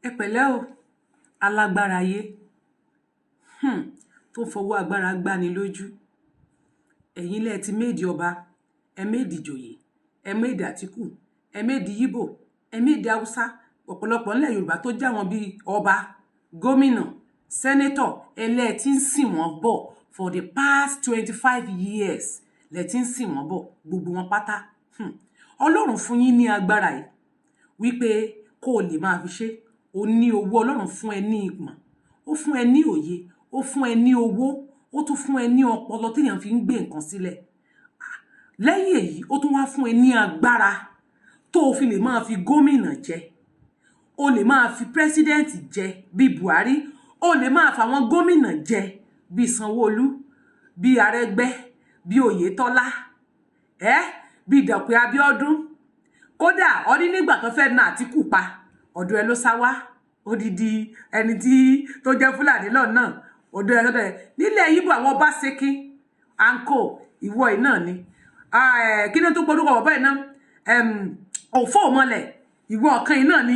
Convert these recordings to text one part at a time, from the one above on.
Ẹ pẹ̀lẹ́ o, alágbára ayé tó fọwọ́ agbára gbani lójú. Ẹ̀yin lẹ ti méèdì ọba, ẹ méèdì ìjòyè, ẹ méèdì Àtìkù, ẹ méèdì Yíbò, ẹ méèdì Haúsá, ọ̀pọ̀lọpọ̀ ńlẹ̀ Yorùbá tó já wọn bíi ọba, gómìnà, senator, ẹlẹ́ tí ń sìn wọ́n bọ̀ for the past 25 years. Lẹ ti ń sìn wọ́n bọ̀, gbogbo wọn pátá. Ọlọ́run fún yín ní agbára yìí wípé kó o lè máa fi ṣe. O ní owó, Ọlọ́run fún ẹ ní ìmọ̀, ó fún ẹ ní òye, ó fún ẹ ní owó, ó tún fún ẹ ní ọpọlọ téèyàn fi ń gbé nǹkan sílẹ̀. Lẹ́yìn èyí, ó tún wá fún ẹ ní agbára tó o fi lè máa fi gómìnà jẹ, o lè máa fi president jẹ bíi Buhari, o lè máa fàwọn gómìnà jẹ bíi Sanwó-Olú, bíi Arẹ́gbẹ́, bíi Oyètọ́lá, ẹ bíi Dàpọ̀ Abíọ́dún. Kódà ọdún nígbà tó fẹ́ na Àtìkù pa, ọ̀dọ̀ ẹ ló sá wá. Odidi ẹni tí tó jẹ́ Fúlàní lọ́nà ọ̀dọ̀ ẹ lọ́dọ̀ ẹ nílẹ̀ Yíbò, àwọn Ọbaṣẹ́kí anko, ìwọ yìí náà ni. Kí ni tó gbọdúkọ bàbá yìí náà? Òfò òmọlẹ̀, ìwọ ọ̀kan yìí náà ni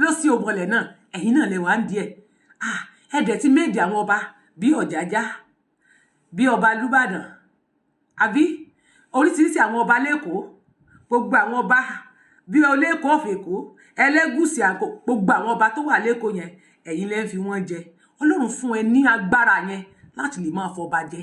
ló sí òmọlẹ̀ náà. Ẹ̀yin náà lè wá ń díẹ̀. Ẹ dẹ̀ ti méèdì àwọn ọba bíi Ọ̀jájá, bíi ọba Lúbàdàn, àbí oríṣiríṣi àwọn ọba lẹ́kọ̀ọ́, gbogbo àwọn ọba bíi olẹ́kọ̀ọ́ ọ̀fẹ́kọ̀ọ́, Ẹlẹ́gùṣì àkó, gbogbo àwọn ọba tó wà lẹ́kọ̀ọ́ yẹn, ẹ̀yin lẹ́ ń fi wọ́n jẹ. Ọlọ́run fún ẹ ní agbára yẹn láti lè máa fọba jẹ,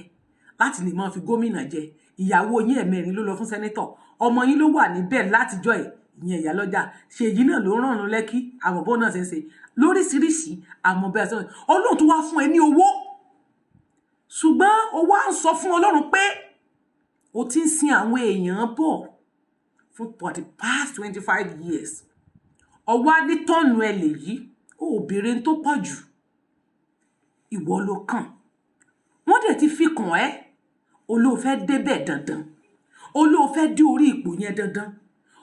láti lè máa fi gómìnà jẹ. Ìyàwó yín, ẹ̀mẹ́rin ló lọ fún senator. Ọmọ yín ló wà níbẹ̀ látijọ́ ẹ̀, ìyẹn ìyálọ́jà. Ṣèyí náà ló rànrun lẹ́kí àwọn bó náà ṣe ń ṣe lóríṣiríṣi àmọ́ bẹ́ẹ̀ sọ. Ọlọ́run tó wá fún ẹ ní owó, ṣùgbọ́n o wá ń sọ fún Ọlọ́run pé o ti ń sin àwọn èèyàn bọ̀ fún for the past 25 years. Ọwọ́ á ní tọ́ọ̀nù ẹ lè yí, ó béèrè tó pọ̀ jù, ìwọ ló kàn. Wọ́n dẹ̀ ti fi kàn ẹ́, olóò fẹ́ débẹ̀ dandan, olóò fẹ́ dé orí ipò yẹn dandan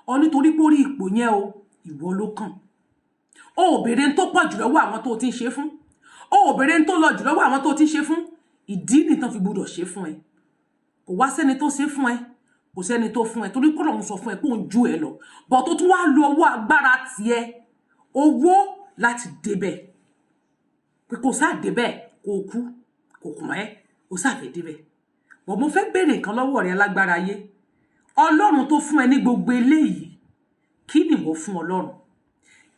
ọ, nítorí pé orí ipò yẹn o, ìwọ ló kàn. Ó béèrè tó pọ̀ jù lọ́wọ́ àwọn tó ti ń ṣe fún, ó béèrè tó lọ jù lọ́wọ́ àwọn tó ti ń ṣe fún. Ìdí nìtàn fi gbọdọ̀ ṣe fún ẹ. Kò wá sẹ́ni tó ṣe fún ẹ, kò sẹ́ni tó fún ẹ, torí kọ́ lòun sọ fún ẹ pé òun ju ẹ lọ bọ̀, tó tún wá lo ọwọ́ agbára tiẹ̀, owó, láti débẹ̀, pé kò sáà débẹ̀, kò kú, kò kàn ẹ́, kò sáà fẹ́ débẹ̀ bọ̀. Mo fẹ́ béèrè nǹkan lọ́wọ́ rẹ, alágbára ayé. Ọlọ́run tó fún ẹ ní gbogbo eléyìí, kí ni ìwọ fún Ọlọ́run?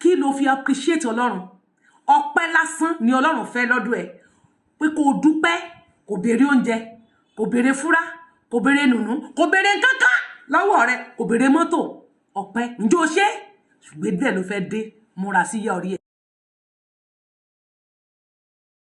Kí ló fi appreciate Ọlọ́run? Ọpẹ́ lásán ni Ọlọ́run fẹ́ lọ́dọ̀ ẹ, pé kó o dúpẹ́. Kò béèrè oúnjẹ, kò béèrè fúrá, kò béèrè nùnú, kò béèrè nǹkankan lọ́wọ́ rẹ, kò béèrè mọ́tò. Ọpẹ́ ǹjẹ́ o ṣe? Ṣùgbọ́n bẹ́ẹ̀ ló fẹ́ dé múra sí yá orí ẹ̀.